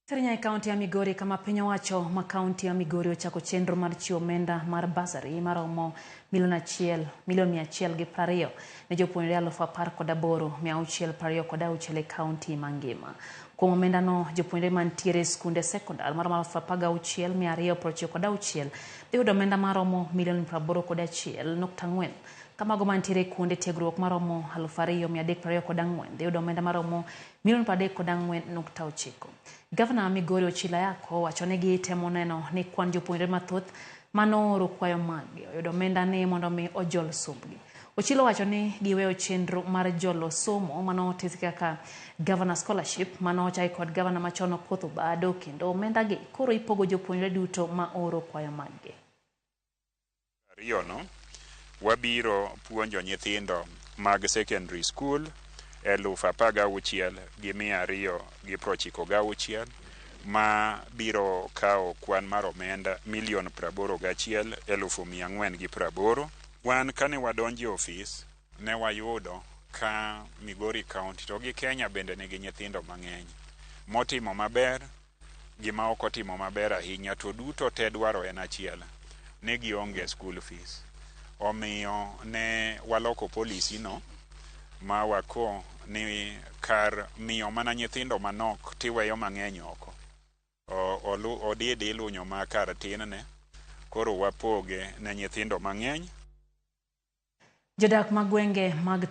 Terinya e kaunti ya Migori kama piny owacho ma kaunti ya Migori ochako chenro mar chiwo omenda mar bursary maromo 1,120,000 ne jopuonjre 18,626 e kaunti mangima. Kuom omendano, jopuonjre mantiere e skunde sekondar maromo 16,296 dhi yudo omenda maromo milion 81.4 ka mago mantiere e kuonde tiegruok maromo 2,324 dhi yudo omenda maromo milion 34.9. Gavana ma Migori Ochilo Ayacko owacho ni gitemo neno ni kwan jopuonjre mathoth manooro kwayo maggi oyudo omenda ni mondo mi ojol sombgi. Ochilo wacho ni giweyo chenro mar jolo somo manotis kaka Governor Scholarship manochaki kod gavana machon Okoth Obado kendo omenda gi koro ipogo jopuonjre duto ma oro kwayo maggi. Ariyono, wabiro puonjo nyithindo mag secondary school 16,296 ma biro kawo kwan mar omenda milion 81,480. Wan kane wadonjo e ofis ne wayudo ka Migori County to gi Kenya bende nigi nyithindo mang'eny motimo maber gi ma ok otimo maber ahinya to duto te dwaro en achiel ni gionge school fees. Omiyo ne waloko policy no ma wako ni kar miyo mana nyithindo manok tiweyo mang'eny oko. Odidi ilunyo ma kar tin ne koro wapoge ne nyithindo mang'eny. Jodak mag gwenge mag